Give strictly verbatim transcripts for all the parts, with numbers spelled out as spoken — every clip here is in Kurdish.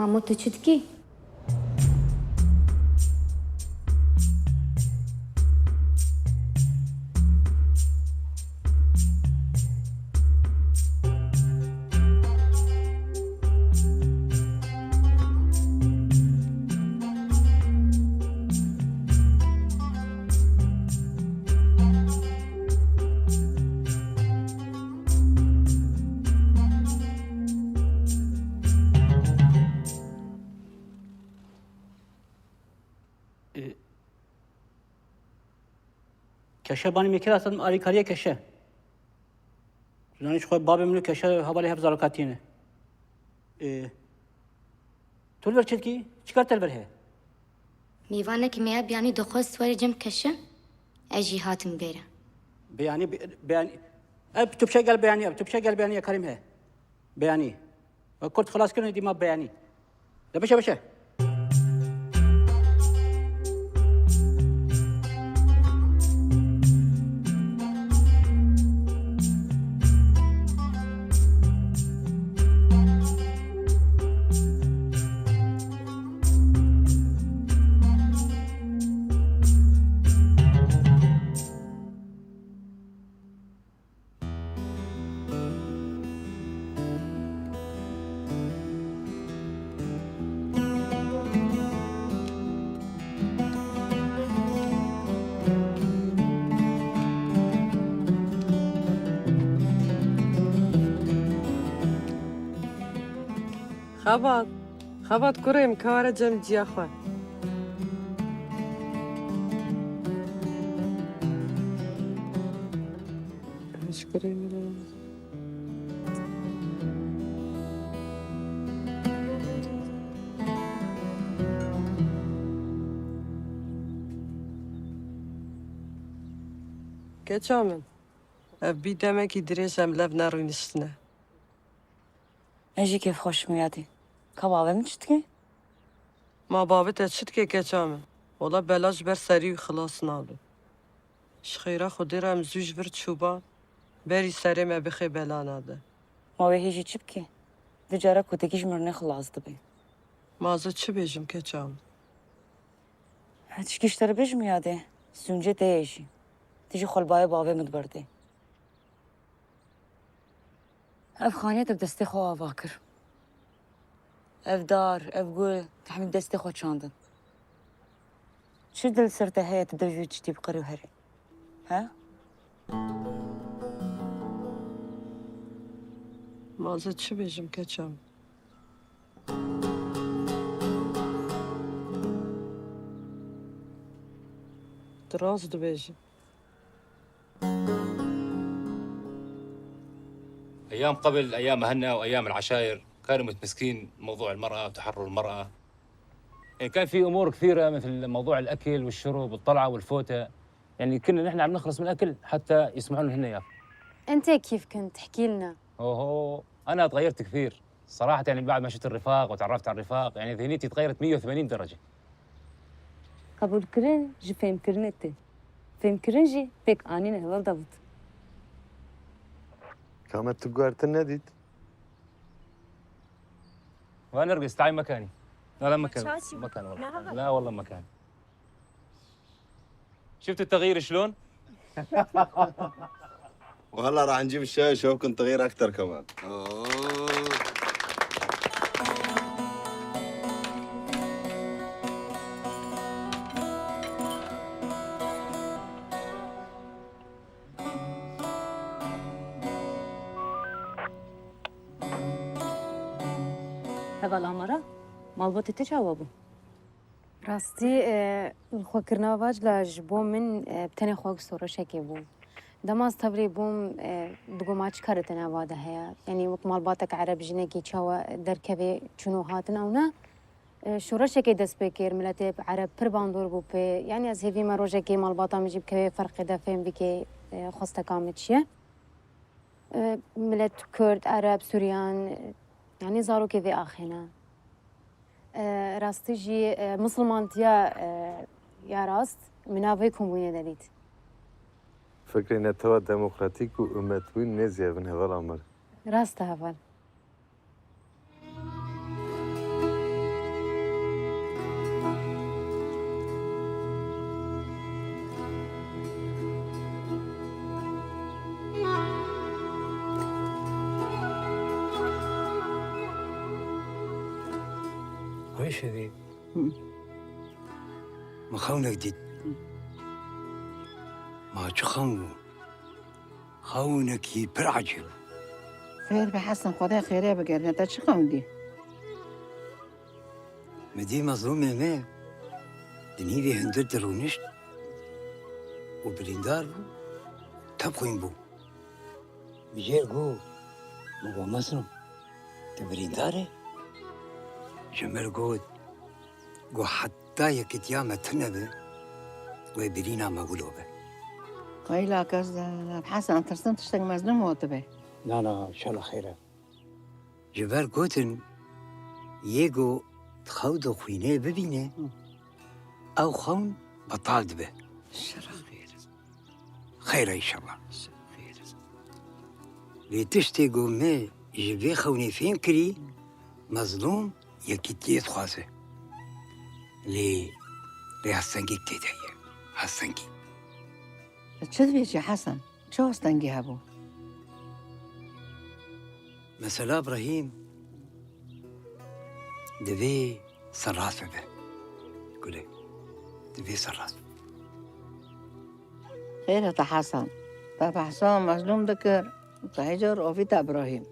Mamo, tu çi dikî? E, Keşe banî me kira, sen alîkariya Keşe. Zanî ji xwe babê min û Keşe hevalê hev zarokatiyê ne. E, tu li vir çi dikî? Çi kar te li vir heye? Mêvanekî me ya biyanî dixwest were cem Keşe. Ez jî hatim bêre. Beyanî, be-, beyanî. Ev tu biçe gel beyanî, ev tu biçe gel beyanî, ya karîm he. Beyanî. Ve kurt xilas kirin dîma beyanî. De biçe, biçe. Xebat, Xebat kurê min, ka were cem ciya xwe. Eşkere. Keça min, ev bî demekî dirêj em lev nerûniştine. Ez jî kêfxweş im yadî. Ka bavê min çi dike? Ma bavê te çi dike keça min? Wala bela ji ber serî wî xilas nabe. Ji xêra Xwedê re em zû ji vir çûba, berî serê me bixê bela nade. Ma wê hê jî çi bike? Du cara kotekî ji mirinê xilas dibe. Ma ez ê çi bêjim keça min? Tişkî ji te re bêjim yadê, sûncê te ye jî. Tu jî xwe li bayê bavê min diberdê. Ev xaniyê te bi destê xwe ava kir. Ev dar, ev gul, te hemî bi destê xwe çandin. Çi dil ser te heye tu dewjî tiştî bi qir û herê? He? Ma ez ê çi bêjim keça min? Tu rast dibêjî. أيام قبل، أيام هنا وأيام العشاير، كانوا متمسكين بموضوع المرأة وتحرر المرأة. يعني كان في أمور كثيرة مثل موضوع الأكل والشرب والطلعة والفوتة. يعني كنا نحن عم نخلص من الأكل حتى يسمحوا لنا هن ياكلوا. أنت كيف كنت؟ احكي لنا. أوهو، أنا تغيرت كثير. صراحة يعني بعد ما شفت الرفاق وتعرفت على الرفاق، يعني ذهنيتي تغيرت مية وثمانين درجة. Qebûlkirin ji fêmkirinê tê. Fêmkirin jî pêk anîn e, heval Davût. Ka me tu guhertin nedît? وأنا أرقص، تعي مكاني. لا، لا، مكان. شاشي. مكان والله. لا، والله مكان. شفت التغيير شلون؟ وهلا راح نجيب الشاي، شوفكم تغيير أكتر كمان. Heval Amara, malbatê te çawa bû? Rastî, e, xwekirina vac la ji bo min, e, bi tenê xwe wek soreşekê bû. Dema ez tevlî bûm, e, digot ma çi karê te nava de heye? Yanî wek malbatek ereb jinekî çawa derkevê çûn û hatin ew ne? E, şoreşekê dest pê kir, miletê ereb pir bandor bû pê. Yanî ez hêvî me rojekê malbata min jî bikevê ferqê de fêm bike, e, xwesteka min çi ye. E, milet Kurd, Ereb, Suryan, e, yanî zarokê vê axê ne. E, rastî jî, e, misilmantiya, e, ya rast min nav vê kombûnê de dît. Fikrê netewa demokratîk û umetbûn nêzî hev in heval Amar. Rast e heval. Şevê. Hı. Min xewnek dît. Hı. Ma çi xewn bû? Xewnekî pir ecêb. Xêr be Hesen, Xwedê xêrê bigerîne. Te çi xewn dî? Min dî mezlûmê me di nîvê hundir de rûnişt û birîndar bû, tepxwîn bû. Min jê got, min got, "Mezlûm, tu birîndar î?" Ji min got, got, "Heta yekitiya me tune be, wê birîna me wilo be." Qayîla kes, Hesen, tirsim tiştek mezlûm gotibe. Na, na, înşallah xêr e. Ji ber gotin, yê ku xew di xwînê bibîne, Hı. ew xewn betal dibe. Şeref xêr. Xeyr e înşallah. Şeref xêr. Lê tiştê ku me ji vê xewnê fêm kirî, mezlûm yekîtiyê dixwaze. Lê, lê hestengî tê de ye. Hestengî. Çi dibêjî Hesen? Çi hestengî hebû? Mesela Ibrahîm divê serrast bibe. Gulê, divê serrast bibe. Xêr e te Hesen. Te behsa mezlûm dikir, te hêcar ovî te Ibrahîm.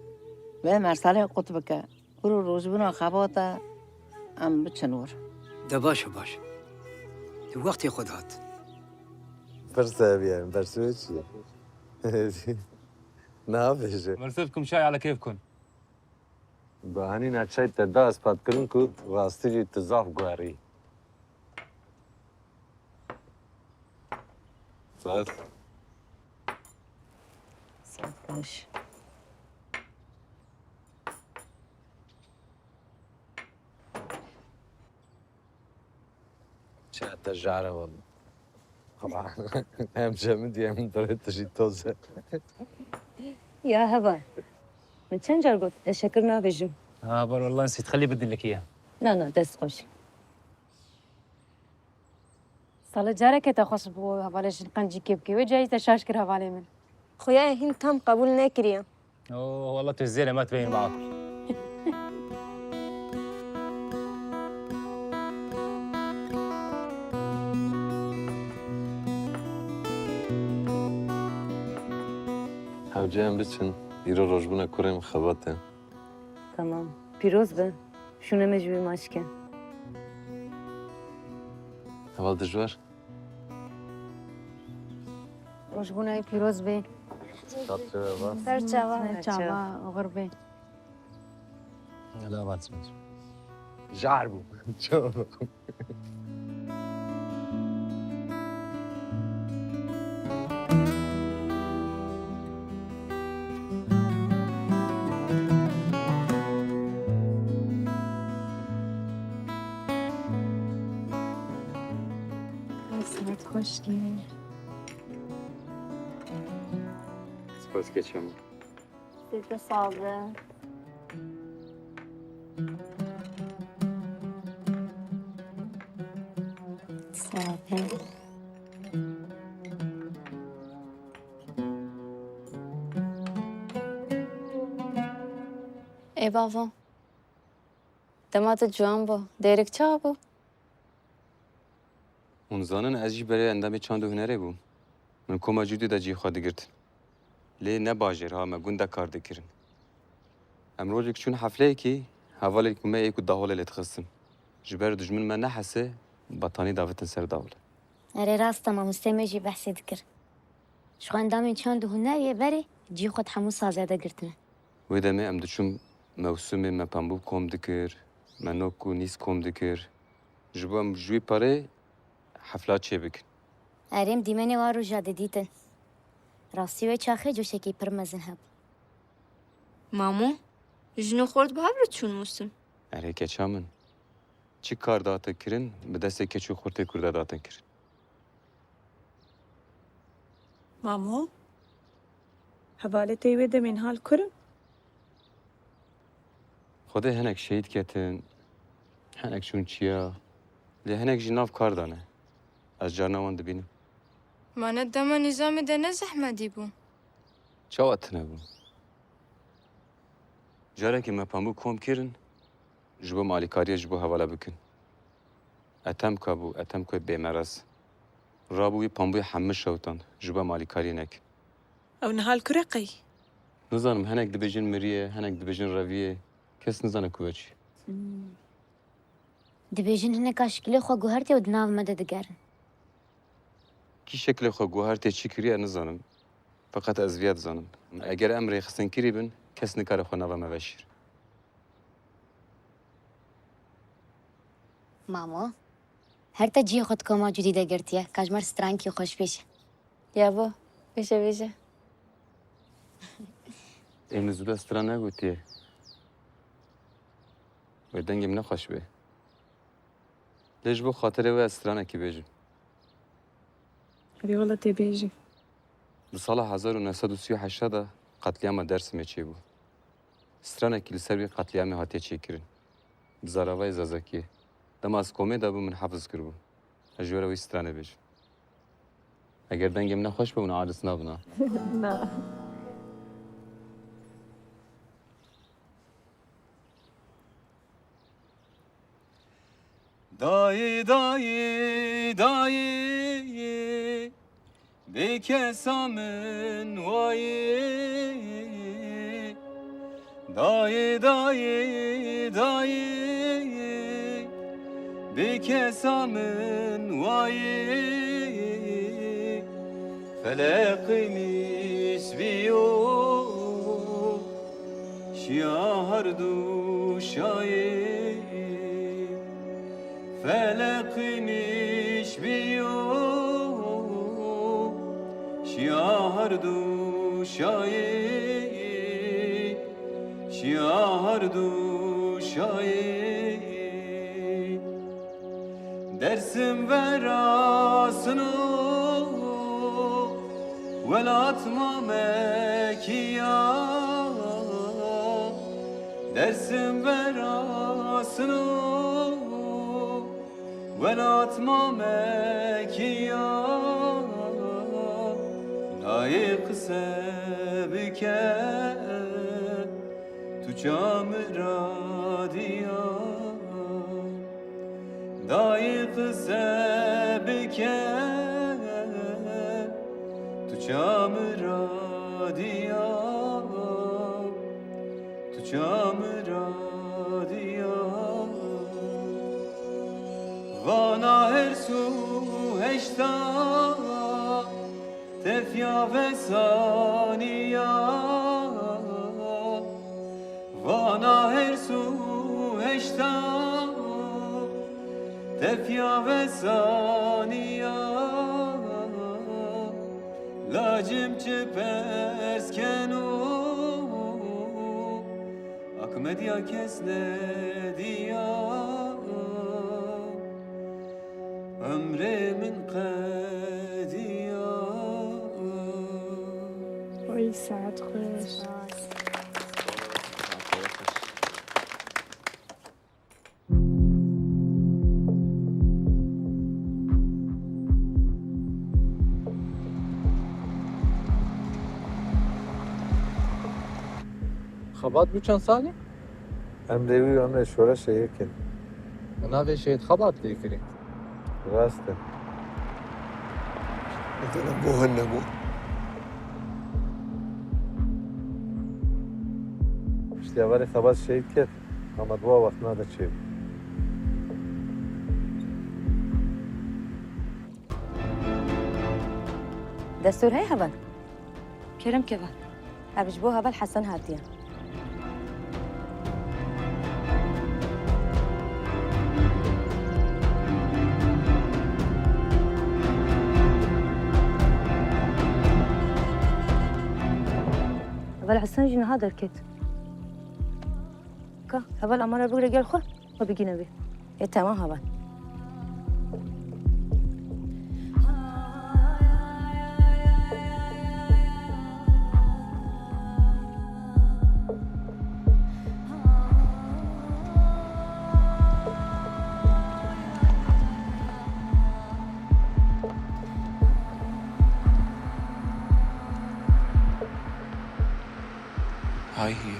Vê meselê qut bike. Kuro rojbûna xebata em biçin wir. De baş e, baş e. Tu wextê xwe dihat. Pirse bîye, bersivê çi ye? Nabêje. Mersi bikim, çay ala kêfkun. Bi henîna çay te da, ez pat kirim ku rastî jî tu zaf guherî. Sağ ol. Sağ ol. Çi te jare wala. Hem cemidî hem dirê tu jî toz e. Ya heval. Min çend car got, ez şekir navêjim. Ha, bar wala sîtxelî bi dilekî ye. Na, na, dest xweş. Sala careke te xweş bi hevalê jin qencî kê bikê. Wê carî te şaş kir hevalê min. Xuya hîn tam qebûl nekiriye. Oh, wala tu zêre me tu bêhîn makul. Hewce em biçin, îro rojbûna kurê min xebat e. Tamam. Pîroz be. Şûnê me ji wî maçke. Heval dijwar. Rojbûna wî pîroz be. Ser çava. Ser çava, oxir be. Hela vat. Jar bû. Çava. Qismet xweşkî. Spas keçim. Siz de sağ olun. Sağ olun. Ê bavo. Dema tu ciwan bû, dêrik çawa bû? Hûn zanin ez jî berê endamê çand û hunerê bûm. Min koma Cûdî de cihê xwe digirtin. Lê ne bajêr ha, me gund de kar dikirin. Em rojek çûn hefleyekî, hevalên ku me ê ku daholê lê dixistin. Ji ber dijmin me nehese, betanî davitin ser dahol. Erê rast e, mamostê me jî behsê dikir. Ji xwe endamên çand û hunerê berê cihê xwe di hemû sazê de girtine. Wê demê em diçûn mewsimê me pembû kom dikir, me nok û nîsk kom dikir. Ji bo em ji wî perê hefla çêbikin. Erê, em dîmenê wan roja didîtin. Rastî wê çaxê coşekî pir mezin hebû. Mamo, jin û xort bi hev re çûn mûsim. Erê keça min. Çi kar date kirin, bi destê keç û xortê Kurda date kirin. Mamo, hevalê te yê wê demên hal kur in? Xwedê hinek şehîd ketin, hinek çûn çiya, lê hinek jî nav kar de ne. Ez carna wan dibînim. Ma ne dema nîzamê de ne zehmetî bû? Çawa tune bû? Carekê me pembû kom kirin, Ji bo me alîkariyê ji bo hevala bikin. Etemka bû, Etemkoyê bêmerez. Rabû wî pambûyê hemû şewtan, ji bo me alîkariyê nekin. Ew niha li kure qey? Nizanim, hinek dibêjin miriye, hinek dibêjin reviye. Kes nizane ku be çi. Hmm. Dibêjin hineka şikilê xwe guhertiye û di nav me de digerin. Kî şekilê xwe guhertiye çi kiriye, nizanim. Feqet ez viya dizanim. Eger em rêxistinkirî bin, kes nikare xwe nava me veşîr. Mamo, her te cihê xwe di koma Cudî de girtiye. Ka ji me re strankî xweş bêje. Ya bo, bêje, bêje. Ê, min zû de stran negotiye. Wê dengê min nexweş bê. Lê ji bo xatirê we ez stranekî bêjim. Erê wele tê bêjî. Di sala hezar û neh sed û sî û heşt de qetlîama Dersimê çêbû. Stranekî li ser wî qetlîamê hatiye çêkirin. Bi zaravayê zazakiyê. Dema ez komê de bûm, min hefiz kiribû. Ez ji we re wî stranê bêjim. Eger dengê min nexweş be, hûn aciz nabin ha. Na. Dayê, dayê, dayê, bêkesa min wayê. Dayê, dayê, dayê, bêkesa min wayê. Feleqî nîşbiyo, şiya her du şayê. Feleqî nîşbiyo, şiya her du şayê, şiya her du şayê. Dersim verasino, welat Mamekiya. Dersim verasino, welat Mamekiya. Nayê qise bike, tu ça min radiya. Dayê qise bike, tu ça min radiya, tu ça min radiya. Vana hers û heşta, tefiya vesaniya. Vana hers û heşta, tefiya vesaniya. Lacim çi pers keno, Akmediya kes nediya, emrê min qediya. Oy, saet xweş. Xebat bû çend salî? Em lê wî û em lê şoreşê yek in. Bi navê Şehîd Xebat tê kirî. Rast e. Mesela bû hene bû. Piştî hevalê Xebat şehîd ket, hema di wa wextana de çêbû. Destûr heye heval? Kerem keve. Ev ji bo heval Hesen hatiye. Heval Hesen jî niha derket. Ka, heval amara bigire gel xwe, xwe bigîne bê. Ê, temam heval. Hay hiye.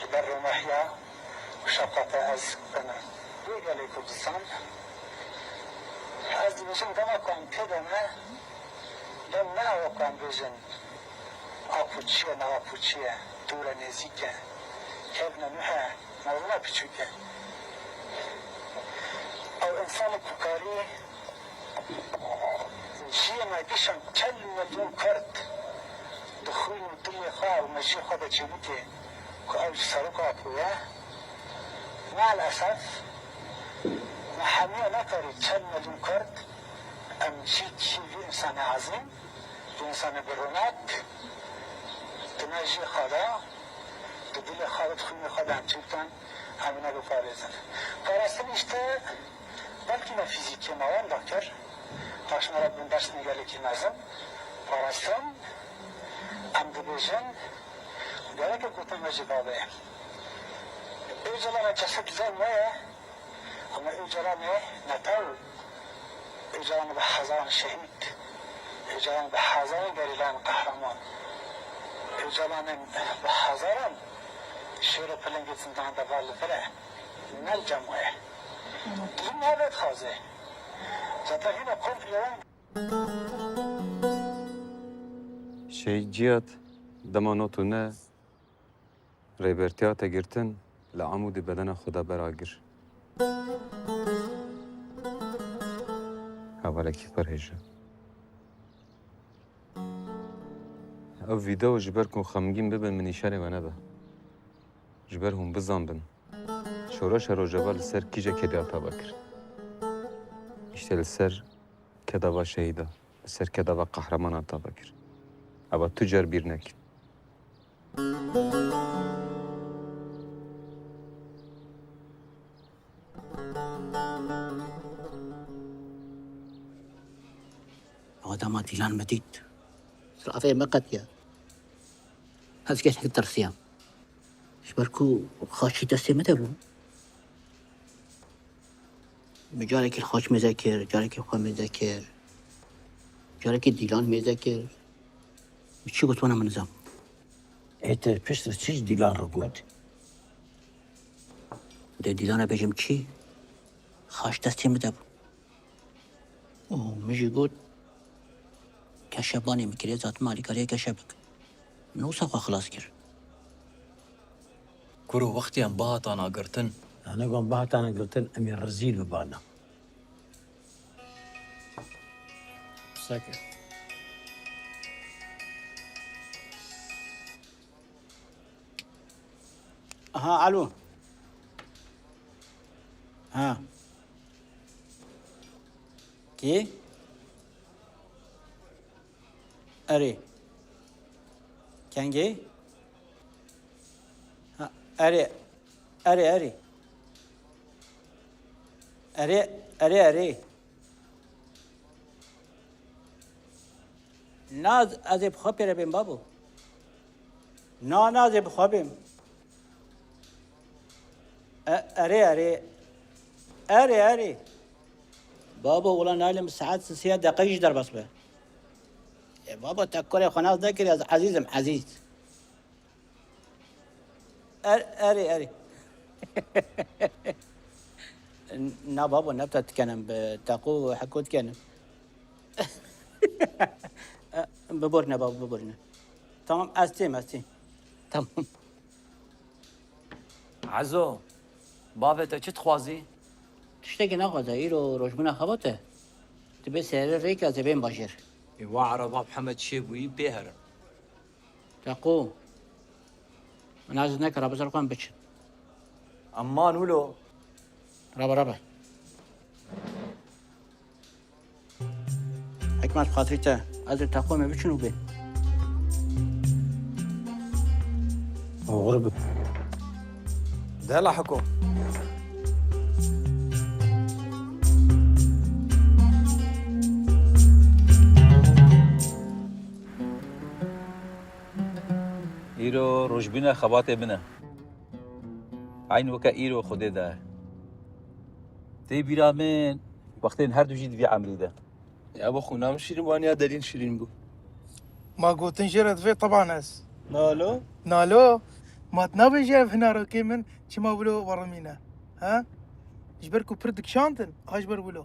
Li ber romehiya û şefqeta ez bim. Wê gelê Kurdistan, ez dibêjim dema ku em tê de ne, dem ne ew ku em bêjin, Apo çi ye, ne Apo çi ye, dûr e, nêzîk e, kevn e, nuh e, mezin e, piçûk e. Ew însanek ku karî jiyê me kişand çend milyon Kurd di xwîn û dilê xwe û mejiyê xwe de çêbike ku ew ji serok Apo ye. Me'el esef, me hemiya nekarî çend milyon Kurd em jî kî vî însanê ezîm, vî însanê bi ronek, di mejiyê xwe de, di dilê xwe de, di xwînê xwe de em çêbikin, em ê nebiparêzin. Parastin îşte, belkî me fîzîkê me wenda kir, paşna re bûn dersnê gelekî mezin. Parastin, em dibêjin, gereke gotin me jî bavê. Ocalan e ceset li me ye, ama Ocalan e netew. Ocalan e bi hezaran şehîd. Ocalan e bi hezaran gerîlayan qehreman. Ocalan e bi hezaran şêr û pilingê zindan de va li vir e. Ne li cem we ye. Dilî navê dixwaze. Zaten hîna komple wan. Şehîd Ciyad dema not û ne rêbertiya te girtin, li Amûdê bedena xwe da ber agir. Hevalekî pir hêja. Ev vîdeo ji ber ku xemgîn bibin, min nîşanê we neda. Ji ber hûn bizanbin, şoreşa Rojava li ser kîja kedê hata vekirin. Îşte li ser kedava şehîda, li ser kedava qehreman hata vekirin. Eva tu car bîr nekin. Adama Dîlan min dît. Sirafê min qetiya. Ez gelek tirsiyam. Ji ber ku xaçî destê min de bû. Min carekî xaç mêze kir, carekî xwe mêze kir, carekî Dîlan mêze kir. Min çi got wana min nizam. Ê te piştre çi ji Dîlan re got? Dê Dîlana bêjim çi? Xaç destê min de bû. Û min jî got, keşebanê min kirê, zaten alîkariyê keşe bikim. Min wisa xwe xilas kir. Kuro, wextê em bihatana girtin. Yanî ku em bihatana girtin, em ê rezîl bibana. Seke. Aha, alo. Ha. Kê? Erê. Kengê? Ha, erê. Erê, erê. Erê, erê, erê. Na, ez ê bi xwe pê re bêm babo. Na, na, ez ê bi xwe bêm. E, erê, erê. Erê, erê. Babo, wela nalim saet sisiya deqe jî derbas be. E, babo, te kurê xwe nas nekirî, ez ezîz im, ezîz. Er, erê, erê. Na babo, ne te dikenim, bi teqo heko dikenim. Biborîne babo, biborîne. Tamam, ez têm, ez têm. Tamam. Ezo, bavê te çi dixwazî? Tiştekî naxwaze, îro rojbûna xebat e. Dibê serê rêk ez ê bêm bajêr. Ê wa ereba bi heme çê bûyî pê herin. Teqo. Min ez nekira, bi ser xwe em biçin. Eman wilo. Rebe, rebe. Hikmet, bi xatirî te, ez ê Teqo em ê biçin û bê. Oxir bi. De la hiko. Îro rojbîna xebatê min e. Eyn weke îro Xwedê de. Tê bîra min, wextên her du jî di vî emrî de. Ya bo xwîna min şîrîn bû, an ya derîn şîrîn bû? Ma gotin jê re divê teban ez. Nalo? Nalo? Ma tu nabêjî ev hinarokê min çima wilo werimîne? Ha? Ji ber ku pir dikişandin, ha ji ber wilo.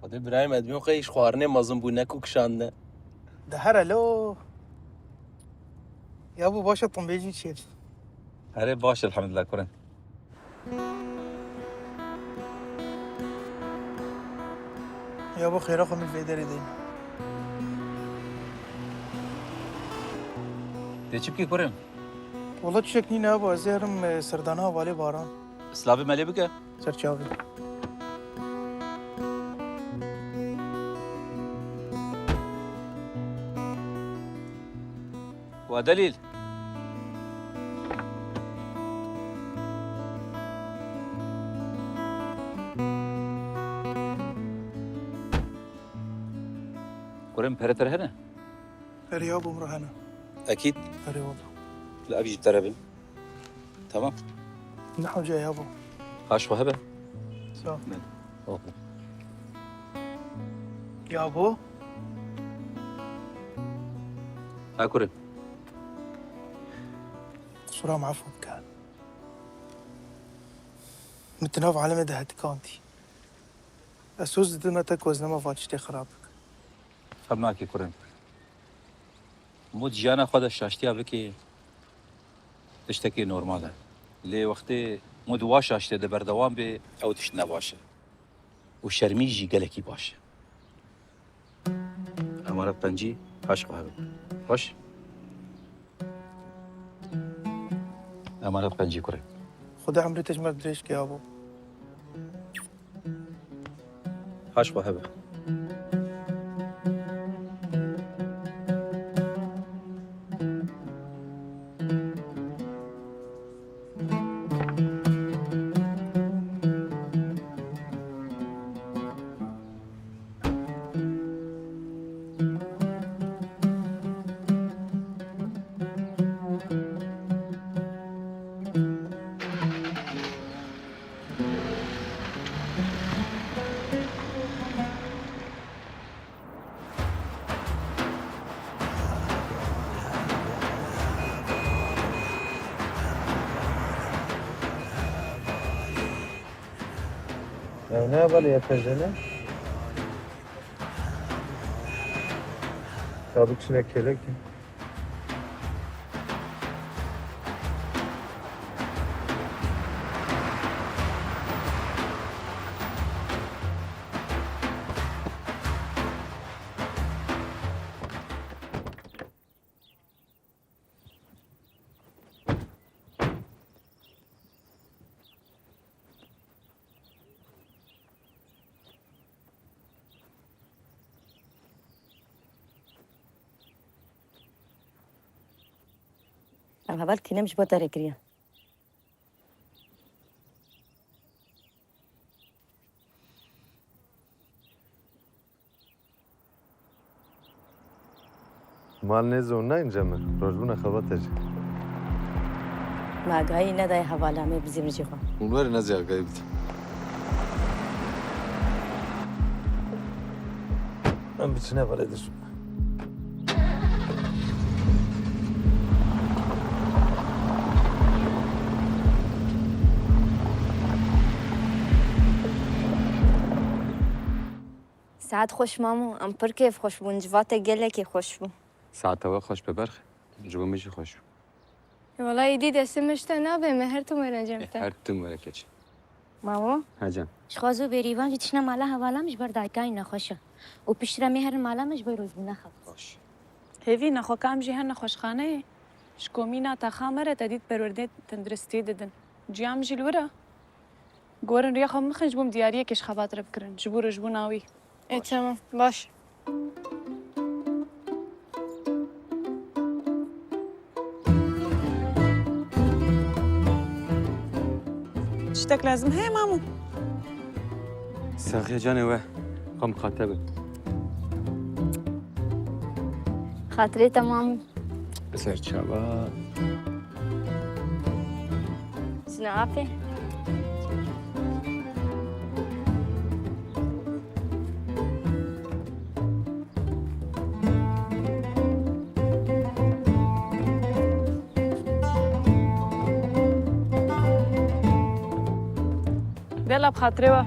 Xwedê birayê me dibîn qey ji xwarinê mezin bû, ne ku kişandine. De here lo. Ya bu baş e, tu bêjî çi ye? Erê baş, elhamdulillah, kurin. Ya bo xêra xwe min vê derê deyne. Tê çi bikî kurim? Wela tiştek nîne bo, ez ê herim, e, serdana hevalê Baran. Silavê me lê bike. Ser çavê. Wa Delîl. Kurim, pere tere hene? Erê yabo, min re hene. Ekîd? Erê wala. Li ev jî tere bin. Tamam. Ne hewce yabo. Paş xwe hebe. Sağ ol. Ne? Oh. Yabo. Ha kurim. Qisûra min efû bike. Min di nav alemê de hetikandî. Ez soz didime te ku ez nema van tiştê xirab bikim. Xem nakî kurim. Mû di jiyana xwe de şaştiya bikî, tiştekî normal e. Lê wextê mû di wa şaştê de berdewam bê, ew tişt ne baş e. Û şermî jî gelekî baş e. Emanet pencî, paş xwe hebe. Xweş. Emanet pencî kurê. Xuda emrê te ji me dirêj ke abo. Paş xwe hebe. Ew ne hevalê Y P J'ê ne? Ya biçine kêlekê. Ev heval tînem ji bo te re kiriye. Mal nêz û nayên cem e, rojbûna xebata jî. Me agahî nedaye hevala me bizî min jî xwe. Hûn werin ez ê agahî bidim. Em biçine hevalê dijmin. Saet xweş Mamo, em pir kêfxweş bûn, civata gelekî xweş bû. Saeta we xweş be Berx, ji bo min jî xweş bû. Wela êdî destê min ji te nabe, me her tim were cem te. Her tim were keçê. Mamo? He can. Ji xwe zû bêrîvan jî tiştine mala hevala min ji ber dayikayî nexweş e. Û piştre me herin mala min ji bo rojbûna xebat. Baş. Hêvî nexweka em jî her nexweşxaneyê. Ji komîna taxa me re te dît perwerdê tenduristiyê didin. Ciya min jî li wir e. Gorin riya xwe bixin ji bo em diyariyekê ji xebat re bikirin. Ji bo rojbûna wî. E, tamam, baş. Tiştek lazim heye Mamo? Saxiye canê we, xwe miqate be. Xatirê te Mamo. Ser çava. Sina apê. Yala bi xatirê we.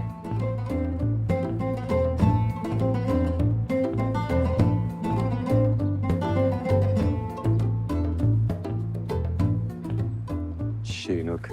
Şînok.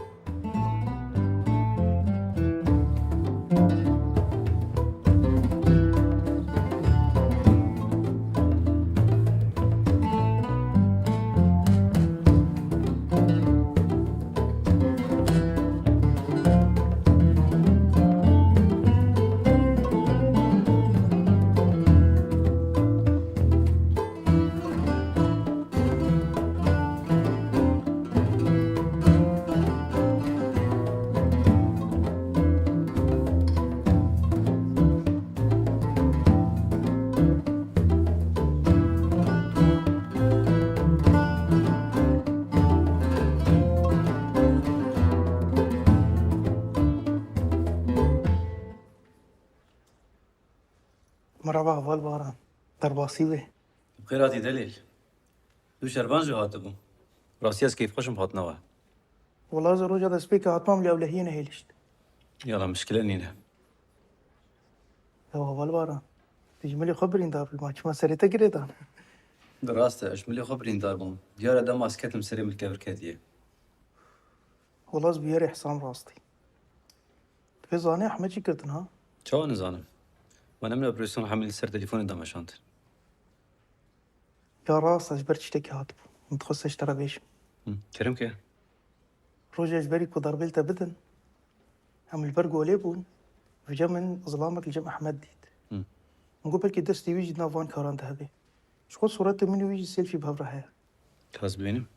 Merhaba heval Baran. Derbasî wê. Bi xêr hatî delîl. Du şervan jî hatibû. Rastî ez keyfxweş im hatina we. Wela ez roja destpêkê hatibam lê ewlehiyê nehêlişt. Yala mişkile nîne. Ya heval Baran. Tu ji milê xwe birîndar bû. Ma çima serê te girêdan? Bi rast e, ez ji milê xwe birîndar bûm. Diyar e dema ez ketim serê min kevir ketiye. Wela ez bûyerê Hesam rastî. Tu pê zanî Ehmed çi kirtin ha? Çawa nizanim? Me nemîne operasyon Hemî li ser telefonê dameşandin. Ya rast, ez ji ber tiştekî hatibûm. Min dixwest ez ji te re bêjim. Hı, kerem ke. Rojê ji berî ku darbê li te bidin, em li ber golê bûn, vêca min zilamek li cem Ehmed dît. Hı. Min got belkî destê wî jî di nav van karan de hebe. Ji xwe sûretê min û wî jî selfie bi hev re heye. Ka ez bibînim.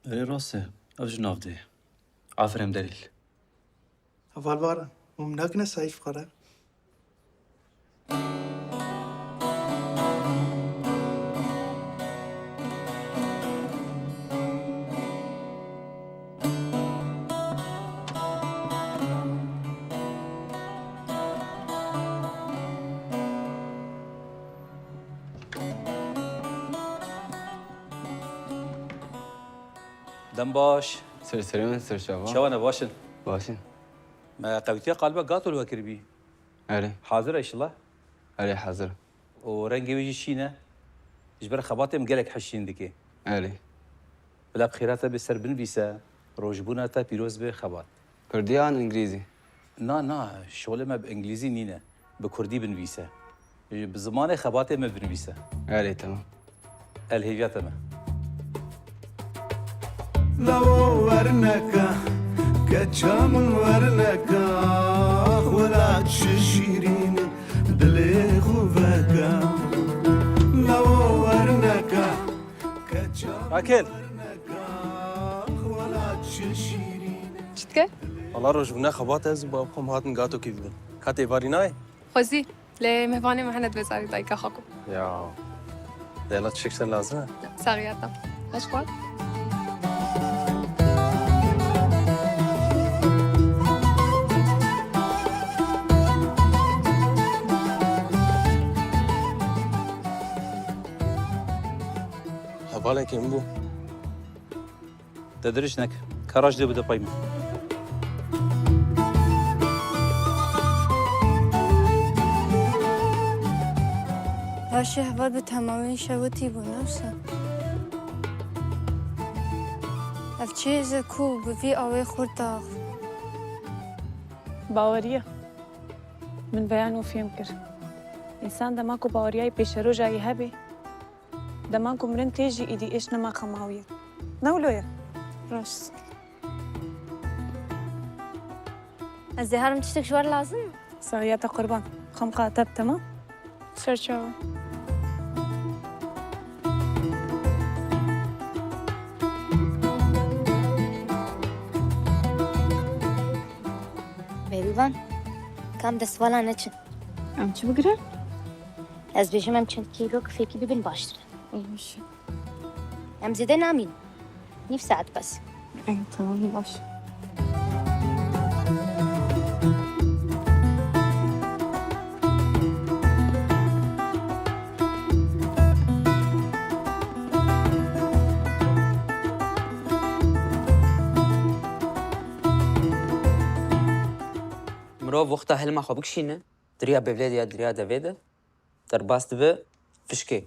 Erê rast e. Ev jî nav dê. Aferin Delîl. Heval Baran, hûn nakine sayî fukara. Dem baş. Ser serê min, ser çava. Çawa ne, baş in? Baş in. Me qewtiya qaliba gato li we kiribî. Erê. Hazir e inşallah? Erê, hazir. Û rengê wê jî şîn e. Ji ber xebatê min gelek hişîn dike. Erê. Bila bi xêra te bê ser binivîse, rojbûna te pîroz be xebat. Kurdî yan îngilîzî? Na, na, şolê me bi îngilîzî nîne. Bi kurdî binivîse. Bi zimanê xebatê me binivîse. Erê, temam. El hêviya te me. Lawo werneka, keça min werneka, welat çi şîrîn e, dilê xwe veke. Lawo werneka, keça min Akil. Werneka, welat çi şîrîn e. Çi dike? Wala rojbûna xebat ez û bavxwe hatin gatokê dibin. Ka tê varî nayê? Xwezî, lê mêvanê me hene divê zarê dayika xwe ku. Ya. Dela tiştek ser lazim e? Saxiya te. Xweş xwar. Hevalekê min bû. Te dirist neke. Kara jî dê bide pey min. Paşê heval bi temamî şewitî bû, ne wisa? Ev çi hêz e ku bi vî awê xurt dax? Baweriya. Min veya nû fêm kir. Însan dema ku baweriyayê pêşerojayî hebe, dema ku mirin tê jî êdî êş nema xema wî ye. Ne wilo ye? Rast. Ez ê herim, tiştek ji we re lazim e? Saxiya te qurban. Xemqa te bi temam. Ser çawa. Bêrîvan, kam destvala neçin. Em çi bigirin? Ez bêjim em çend kîlo kifekî bibin baştir e. Ê, baş e. Em zêde namîn. Nîv saet bes. Ê, tamam, baş. Mirov wexta hilma xwe bikişîne, di riya bêvlê de ya di riya devê de, derbas dibe fişkê.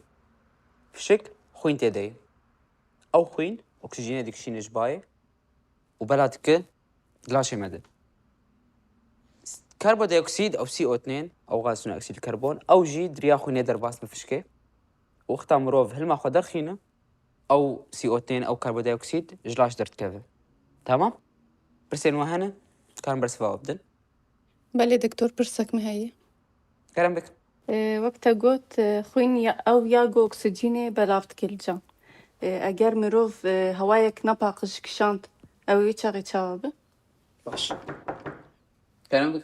Fişik xwîn tê de ye. Ew xwîn oksîjenê dikişîne ji bayê û bela dike di laşê me de. Karbondiyoksîd ew C O two, ew gazî ne oksîd karbon, ew jî di riya xwînê derbas bi fişkê. Wexta mirov hilma xwe derxîne, ew C O two, ew karbondiyoksîd ji laş derdikeve. Tamam? Pirsên we hene? Karin bersiva we bidin? Belê doktor, pirsek min heye. Kerem bik. E, wek te got, e, xwîn ya, ew ya ku oksîjenê belav dike li can. E, eger mirov, e, hewayek nepaqij kişand, ew ê çaxê çawa be? Baş. Kerem bik.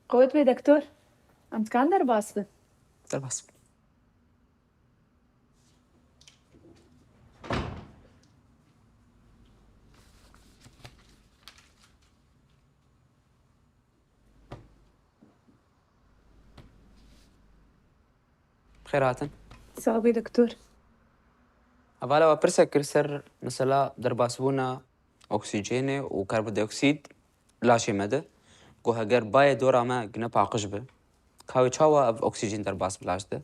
Qewet be doktor. Em dikarin derbas bin. Derbas bin. Bi xêr hatin. Sax bî doktor. Hevala we pirsek kir ser mesela derbasbûna oksîjenê û karbondiyoksîd laşê me de. Ku heger bayê dora me gine paqij be, ka wê çawa ev oksîjen derbas bi laş de?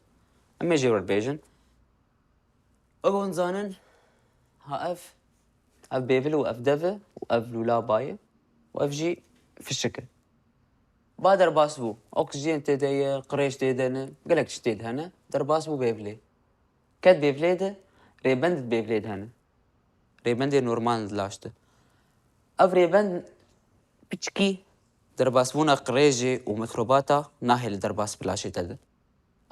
Em ê jê we bêjin. Ew hûn zanin, ha ev, ev bêvil û ev dev e û ev lûla bayê û ev jî fişik e. Ba derbas bû. Oksîjen tê de ye, qirêj tê de ne, gelek tişt tê de hene. Derbas bû bêvlê. Ket bêvlê de, rêbend bêvlê de hene. Rêbendê normal di laş de. Ev rêbend piçkî derbasbûna qirêjê û mikrobata nahêle derbas bi laşê te de.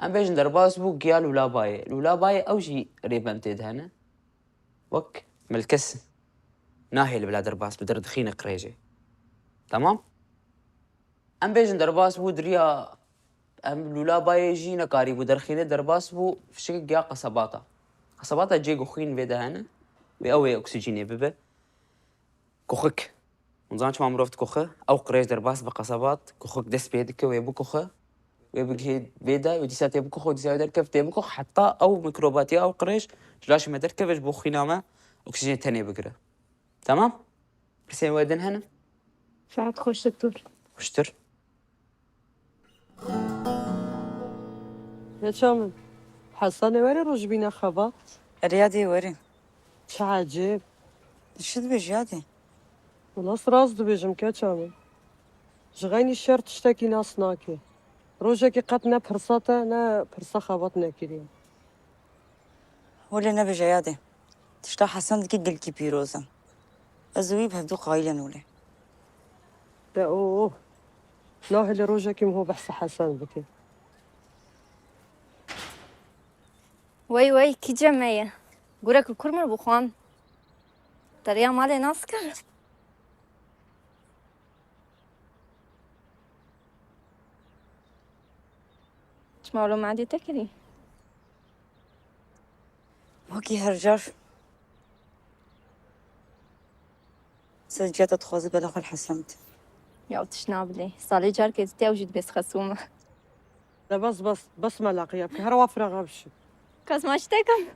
Em bêjin derbas bû giya lûla bayê. Lûla bayê ew jî rêbend tê de hene. Wek milkes nahêle bila derbas bi, derdixîne qirêjê. Tamam? Em bêjin derbas bû di riya, em lûla bayê jî nekarîbû derxîne, derbas bû fişikek giya qesebata. Qesebata cê ku xwîn vê de hene, wê ew ê oksîjînê bibe. Kuxik. Hûn zanin çima mirov dikuxe? Ew qirêj derbas bi qesebat, kuxik dest pê dike, wê bikuxe, wê bigihê vê de, wê dîsa tê bikuxe, dîsa wê derkev tê bikuxe, heta ew mikrobatiya, ew qirêj ji laşê me derkeve, ji bo xwîna me oksîjên tenê bigire. Tamam? Pirsên we din hene? Saet xweş, doktor. Xweştir. Neça min. Hesanê were rojbîna xebat? Erê yadê were. Çi ecêb. Çi dibêjî yadê? Wela rast dibêjim keça min. Ji xeynî şer tiştekî nas nake. Rojekê qet ne pirsa te, ne pirsa xebat nekiriye. Wele nebêje yadê. Tişta Hesen dike gelkî pîroz e. Ez û wî bi hevdû qayîl in wele. De o, o. Nahêle rojekê min ho behsa Hesen bike. Wey wey, kî cem me ye? Gurek û kur min bixwam. Te riya malê nas kim? Çima wilo madê te kirî? Wekî her car. Ser ciya te dixwaze bela xwe li Hesen bide. Ya tişt nabilê. Salê carkê dite ew jî dibê xesûm e. De bes, bes, bes melaqiya bike. Her wa firaxa bişi. Kes ma ji te kim?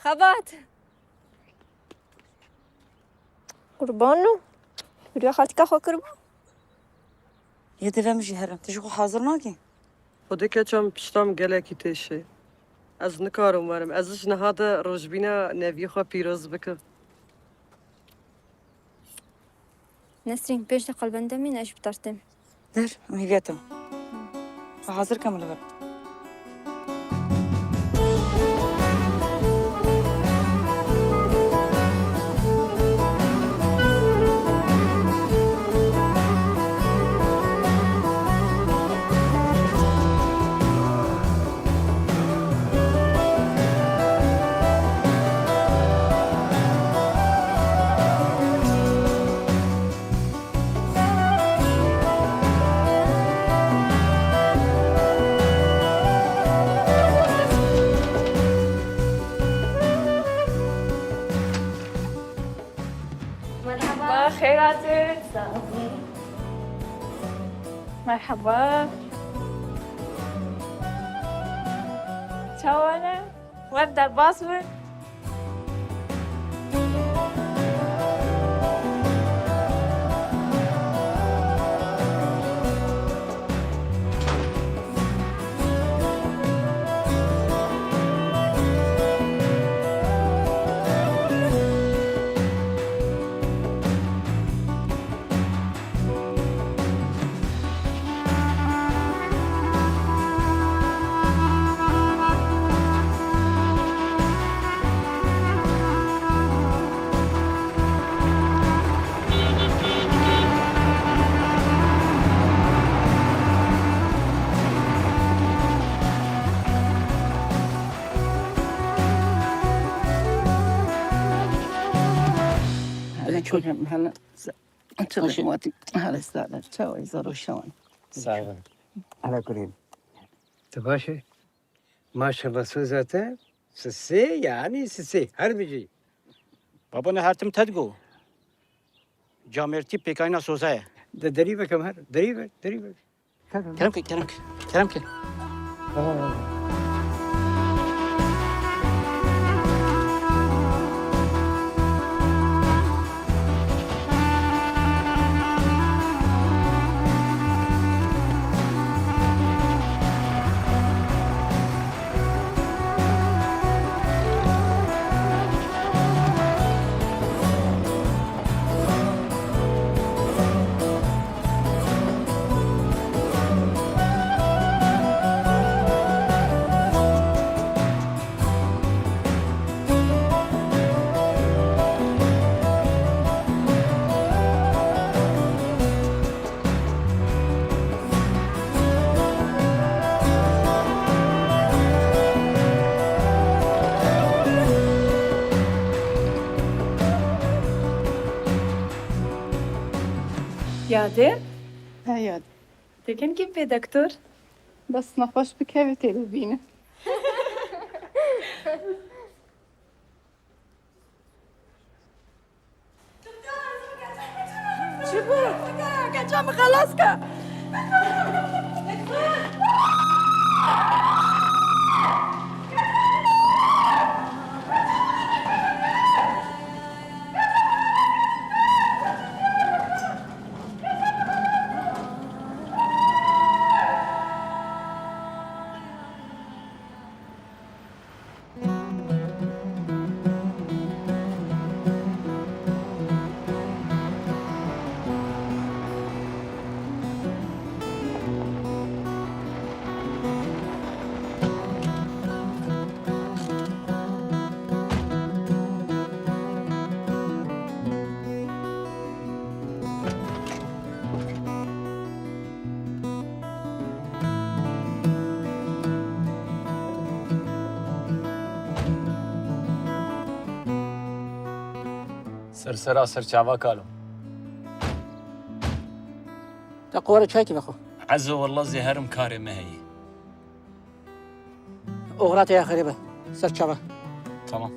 Xebat. Qurban û. Hûriya xaltika xwe kiribû? Yê divê min jî herim. Tu ji xwe hazir nakî? Xwedê keça min pişta min gelekî têşe. Ez nikarim werim. Ez ji niha de rojbîna neviyê xwe pîroz bikim. Nesrîn, pênc deqa li bende mîne, ez jî bi te re têm. Der, em hêviya te. Xwe hazir ke min li vir. Merhaba. Xêr hatin. Sağ olun. Merhaba. Çawa ne? Web derbas bû. Çolem hele. Çolem wati. Hele sade. Çawa zaro şawan. Sağ ol. Hele kurîm. Tu baş î? Maşallah soza te. Sisê, yani sisê. Her bijî. Baba ne her tim te digo. Camêrtî pêkayîna soza ye. De derî vekem her. Derî ver, derî ver. Kerem ke, kerem ke, kerem ke. Yadê? He yad. Tekin kî pê doktor? Bes nexweş bikeve tê bibîne. Çi bû? Keça min xelas ke. Ser sera ser çava kalo. Te qore çay ki vexwe. Ezo wallah zê herim karê me heye. Oxira te ya xerê be. Ser çava. Tamam.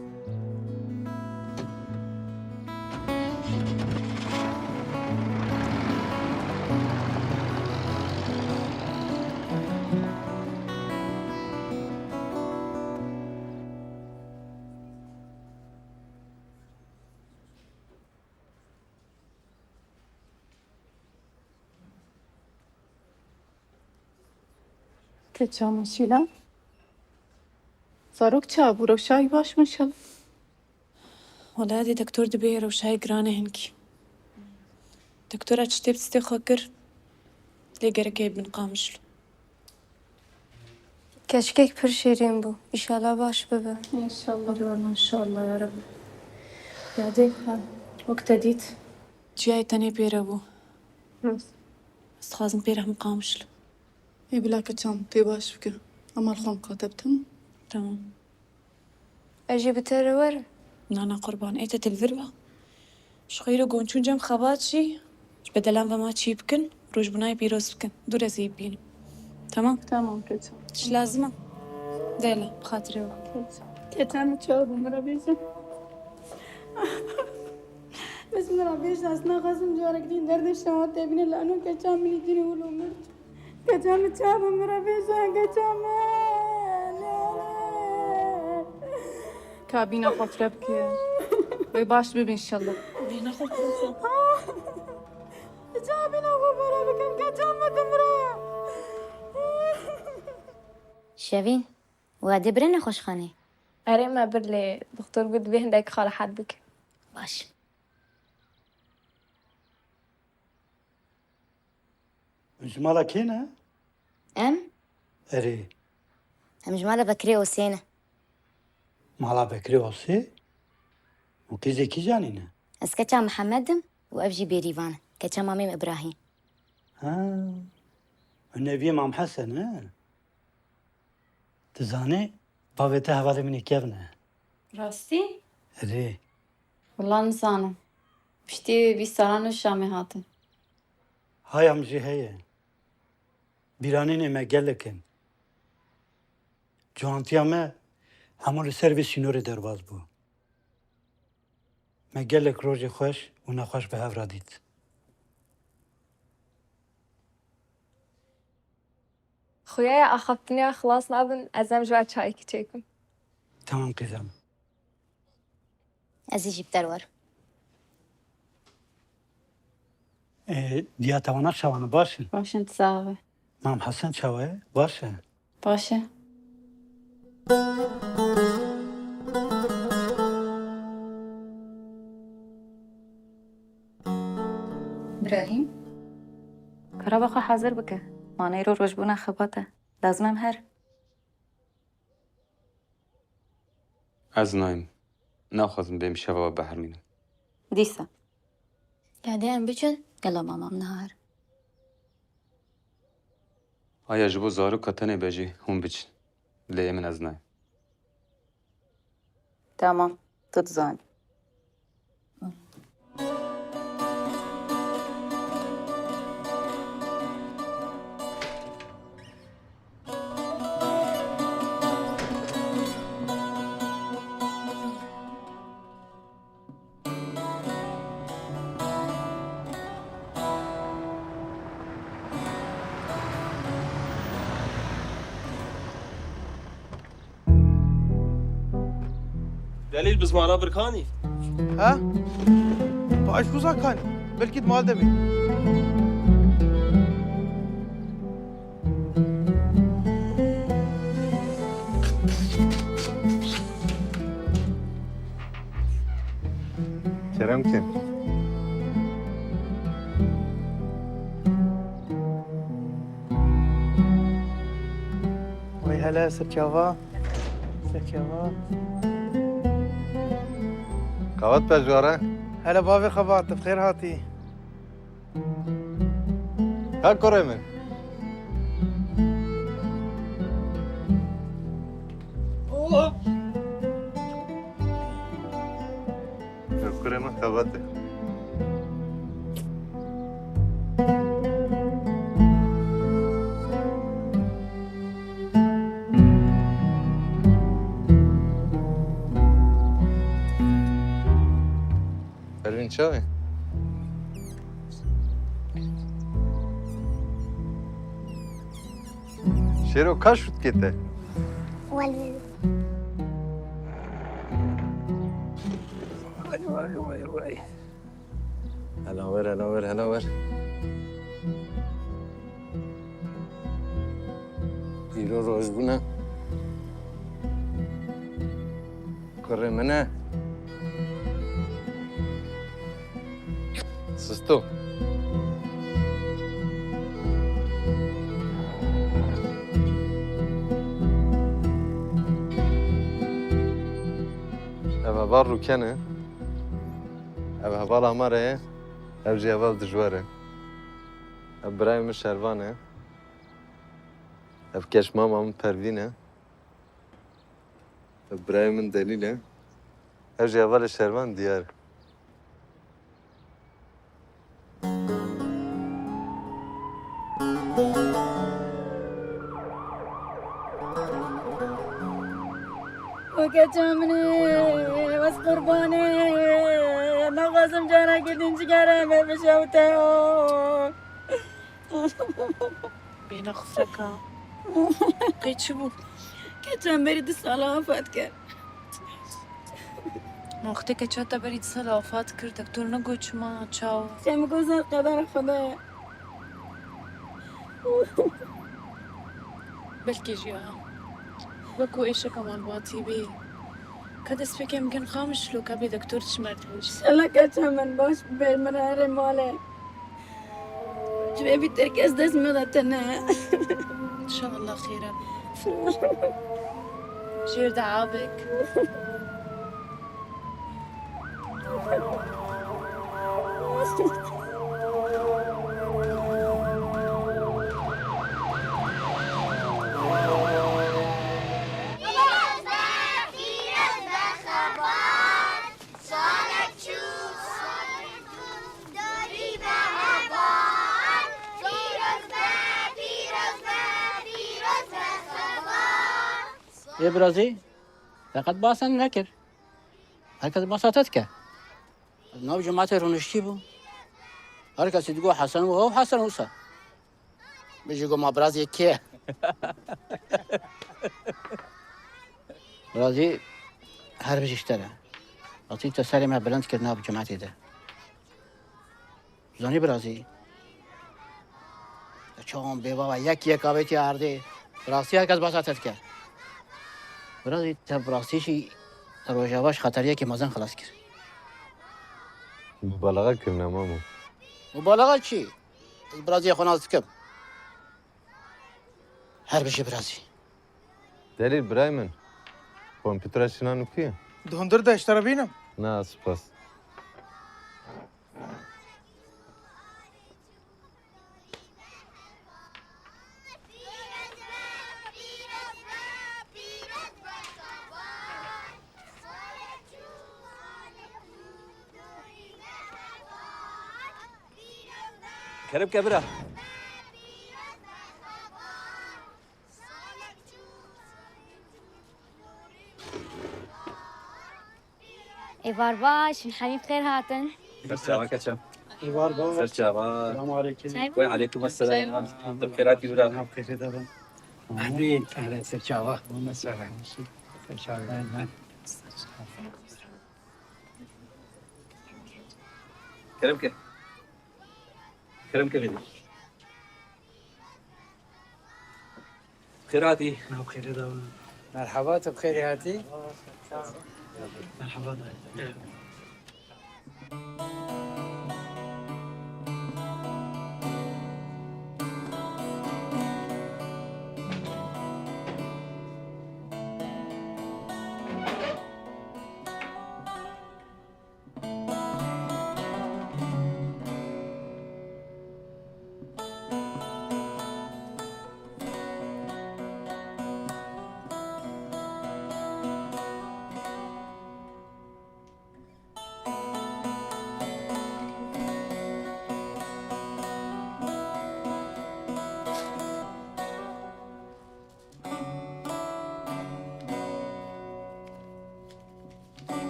Keça min Şîla. Zarok çawa bû? Rewşayî baş bû înşallah. Wela dê doktor dibê rewşayê giran e hinkî. Doktora çi tê bi tiştê xwe kir, lê gerek ê bin Qamişlo. Keçikek pir şîrîn bû. Înşallah baş bibe. Înşallah, înşallah ya Reb. Yadê, ha, wek te dît. Çiyayê tenê pê re bû. Rast. Ez dixwazim pê re him Qamişlo. Ê bila keça min, tê baş bike. Ema li xwe miqate bi, temam? Tamam. Ez jî bi te re werim? Na, na qurban, ê te tu li vir be. Ji xwe îro gonçûn cem xebat jî, ji bedelan ve ma çî bikin, rojbûnayê pîroz bikin. Dûr ez ê bibînim. Tamam? Tamam, keça. Tişt lazim e? Dêle, bi xatirê we. Keça. Keça min çawa bû, min re bêje. Bes min re bêje, ez naxwazim carek din derdê şewa tê bîne, li eno keça min î dinê wilo mir. Keça min çawa bû, min re bêje, keça min. Ka bîna xwe fire bike. Wê baş bibe înşallah. Bîna xwe fire bike. Çawa bîna xwe fire bikim, keça min dimre. Şevîn, we dê bire nexweşxanê? Erê, me bir lê doktor got, divê hindek xwe rehet bike. Baş. Ji mala kê ne? Em? Erê. Em ji mala Bekirê Osê ne. Mala Bekirê Osê? Û kê zê kîjan î ne? Ez keça Mihemed im û ev jî Bêrîvan e. Keça mamê min Îbrahîm. Ha. Û neviyê Mam Hesen e? Tu zanî, bavê te hevalê min ê kevn e. Rastî? Erê. Wela nizanim. Piştî bîst salan li Şamê hatin. Haya min jî heye. Bîranînê me gelek in. Ciwantiya me hemû li ser vê sînorê derbas bû. Me gelek rojê xweş û nexweş bi hev re dît. Xuya ya axaftinê ya xilas nabin, ez em ji we çayekî çêkim. Tamam qîzem. Ez ê jî bi te re werim. Ê, diya te wana çawa ne, baş e? Baş in, tu sax be. Mam Hesen çawa ye? Baş e? Baş e. Birahîm, karaba xwe hazir bike. Maneyro rojbûna xebat e. Lazim em her. Ez nayêm. Naxwazim bêm şeva we bihermînim. Dîsa. Ya dê em biçin, gelo mamam niha her. Aya ji bo zaroka tenê be jî hûn biçin. Lê ê min ez nayêm. Tamam, tu dizanî. Delîl, bi zimana birkanî. Ha? Paş kuza kanî. Belkî di mal de bî. Kerem kin. Wey hele, sirkeva. Sirkeva. Qewet be ji we re. Hele bavê xebat, tu bi xêr hatî. Ha kurê min. Kurê min xebat e. Pervîn çawa ye? Şêro, ka şût kê te? Welî. Vay, vay, vay, vay. Hela wer, hela wer, hela wer. Îro rojbûn e. Kurê min e. Sisto. Ev heval Rûken e. Ev heval Amare ye. Ev jî heval Dijwar e. Ev birayê min Şervan e. Ev keç mama min Pervîn e. Ev birayê min Delîl e. Ev jî hevalê Şervan Diyar. Weke çaminê, ez qurbanê, naxwazim careke din cigera me bişewte. Bêhna xifreka. Qey çi bû? Keçan berî du sala afat kir. Ma wextê keça te berî du sala afat kir, doktor negot çima, çawa? Çem ku zer qedera Xwedê. Belkî jî ya. Wekû êşeka malbatî bî. Ka destpêkê em bikin xamiş lo, ka bê doktor çi merdimî. Înşallah keça min baş bibê, min here malê. Ji vê bî terk ez dest me de tene. Înşallah xêr e. Jêr de abek. Pîroz be, pîroz be xebat. Salek çû, salek çû, Ê birazî, te qet basa nekir. Her kes basa te dike. Nav cemaetê rûniştî bû. Her kesî digot Hesen û ew Hesen wisa. Bijî got ma birazî kê? Birazî her bijî ji te re. Hatî te serê me bilind kir nav cemaetê de. Zanî birazî. Te çawan bê baba yek yek avêtiye erdê. Bi rastî her kes basa te dike. Birazî te bi rastî jî Rojava ji xeteriyekê mezin xilas kir. Mubalaxa kirine mamo. Mubalaxa çi? Ez birazî xwe nas dikim. Her bijî birazî. Delîl birayê min. Kompûtera şinan û kî? Di hundir de ji te re bînim. Na, spas. Kerem ke bira. Êvar baş, hemî bi xêr hatin. Ser çava keçem. Êvar baş. Ser çava. Selamun aleyküm. Çay mı? Ve aleyküm selam. Bi xêr hatî bira. Ehlîn, ehlîn, ser çava. Ser çava. Kerem ke. Kerem ke bêdî. Xêr hatî. Nav xêrê de bin. Merhaba, tu bi xêrê hatî. Merhaba dayê.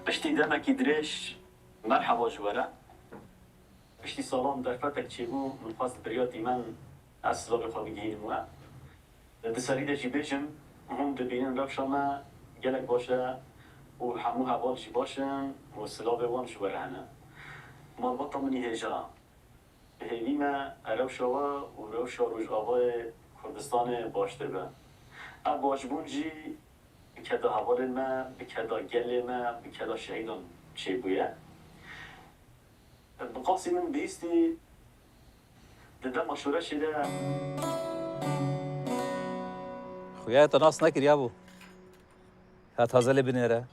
Piştî demekî dirêj merheba ji we re. Piştî salan derfetek çêbû, min xwest bi riya dîmen ez silavê xwe bigihînim we. Di serî de jî bêjim, hûn dibînin rewşa me gelek baş e û hemû heval jî baş in û silavê wan ji we re hene. Malbata min î hêja. Bi hêvî me rewşa we û rewşa Rojavayê Kurdistanê baştir be. Ev başbûn jî bi keda hevalên me, bi keda gelê me, bi keda şehîdan çêbûye. Bi qasî min bihîstî di dema şoreşê de. Xuya te nas nekiriya bû. Ha taze lê binêre.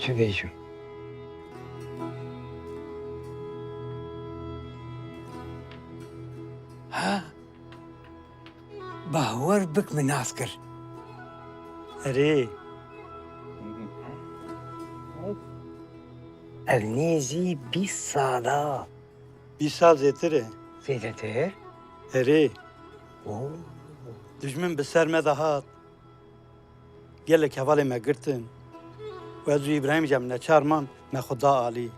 Çi bêjim? Ha? Bawer bik min nas kir. Erê. Ev nêzî bîst sala. Bîst sal zêtir e. Zêdetir? Erê. Oo. Dijmin bi ser me de hat. Gelek hevalê me girtin. Û ez û Îbrahîm jî em neçar man, me xwe da alî.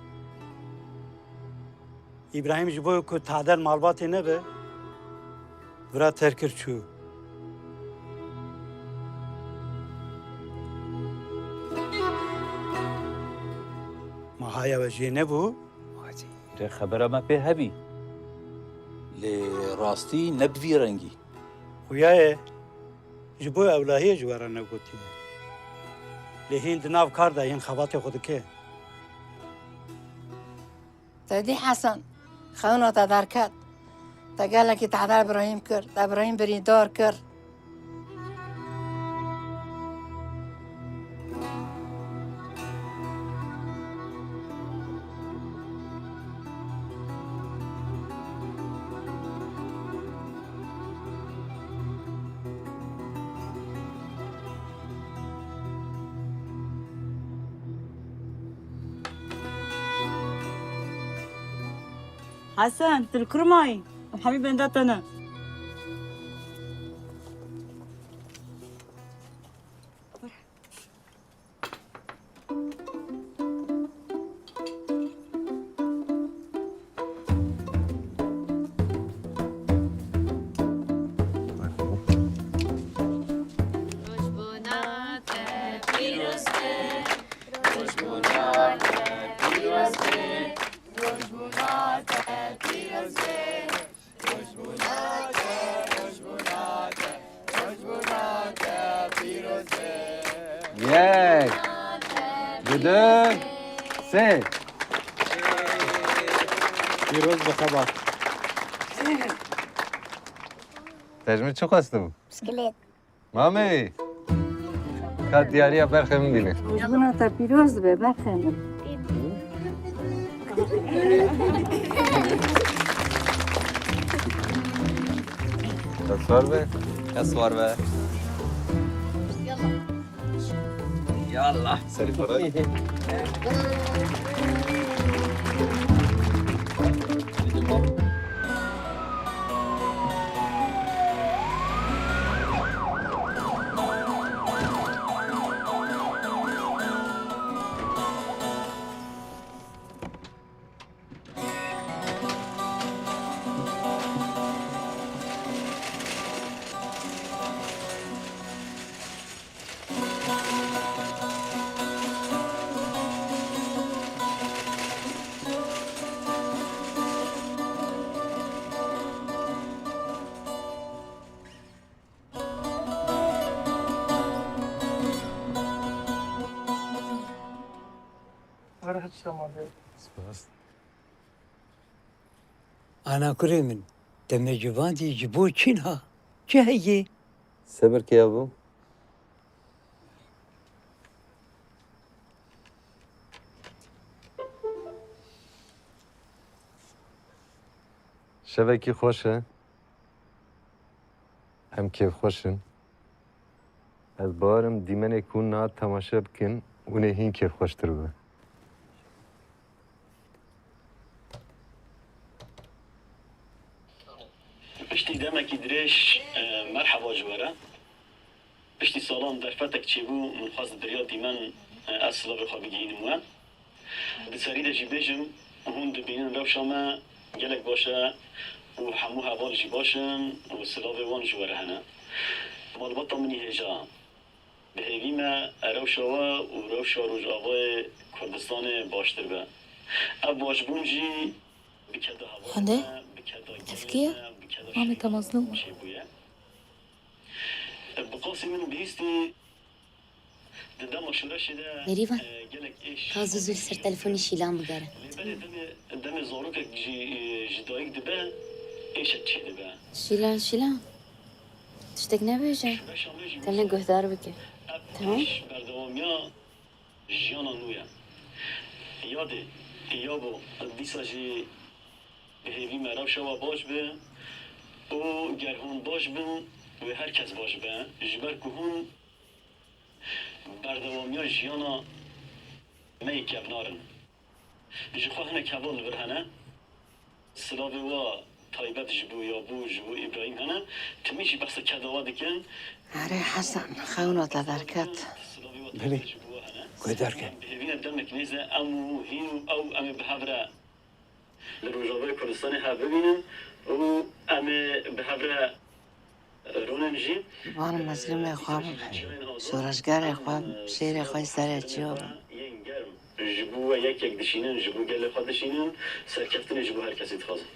Îbrahîm ji bo ku tadel malbatê nebe, vira terk kir çû. Ma haya we jê nebû? Te xebera me pê hebî. Lê rastî ne bi vî rengî. Xuya ye, ji bo ewlahiyê ji we re negotiye. Lê hîn di nav kar de hîn xebatê xwe dike. Te dî Hesen, xewna te derket. Te gelekî tehde Îbrahîm kir, te Îbrahîm birîndar kir. Hesen, tu li kur mayî? Hemî benda te ne. Yek, du, sê. Pîroz be xebat. Te ji min çi xwestibû? Bisiklet. Mamê, ka diyariya berxê min bîne. Rojbûna te pîroz be, berxê min. Te sar be. Te sar be. Yallah. Serî para. Spas. Ana kurê min, te me civandî ji bo çi niha? Çi heye? Sebir ke yabo. Şevekî xweş e. Em kêfxweş in. Ez bawer im dîmenê ku hûn niha temaşe bikin, hûn ê hîn kêfxweştir bibe. Piştî demekî dirêj, e, merheba ji we re. Piştî salan derfetek çêbû, min xwest biriya dîmen, e, ez silavê xwe bigihînim we. Di serî de jî bêjim, hûn dibînin rewşa me gelek baş e û hemû heval jî baş in û silavê wan ji we re hene. Malbata min î hêja. Bi hêvî me rewşa we û rewşa Rojavayê Kurdistanê baştir be. Ev başbûn jî bi keda hevalê Hande? me, bi keda Ev kî ye? Mamê te mezlûm. Çêbûye. Bi qasî min bihîstî, di dema şoreşê de, Merîvan, e, gelek êş ka zû zû li ser telefonê Şîlan bigere. Lê belê demê, demê zarokek jî, e, ji dayik dibe, êşek çêdibe. Şîlan, Şîlan. Tiştek nebêje. Şoreşa me jî Tenê wisa guhdar bike. Ev Tamam. êş berdewamiya jiyana nû ye. Yadê, yabo, dîsa jî bi hêvî me rewşa we baş be û ger hûn baş bin, wê her kes baş be. Ji ber ku hûn berdewamiya jiyana me yê kevnar in. Ji xwe hinek heval li vir hene. Silavê we taybet ji bo Yabû, ji bo Îbrahîm hene. Timî jî behsa keda we dikin. Erê Hesen, xewna te derket. Silavê we Belê. Taybet ji bo we hene. Guhdar ke. Bi hêvî ne demek nêze em û hîn û ew em ê bi hev re li Rojavayê Kurdistanê hev bibînin û em ê bi hev re Rûnin jî, Van e, mezlûmê xwe bibe, şoreşgerê xwe, şêrê xwe serê çiyo bibe. Yên germ. Ji bo we yek yek dişînin, ji bo gelê xwe dişînin, serkeftinê ji bo her kesî dixwazin.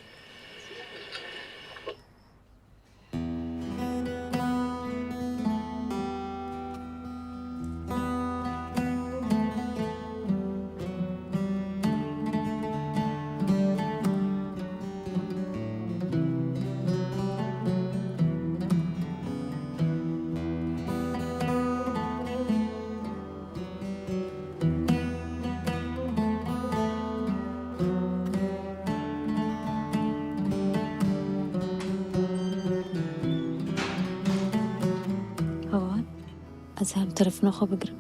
Heval, ez hem telefona xwe bigirim,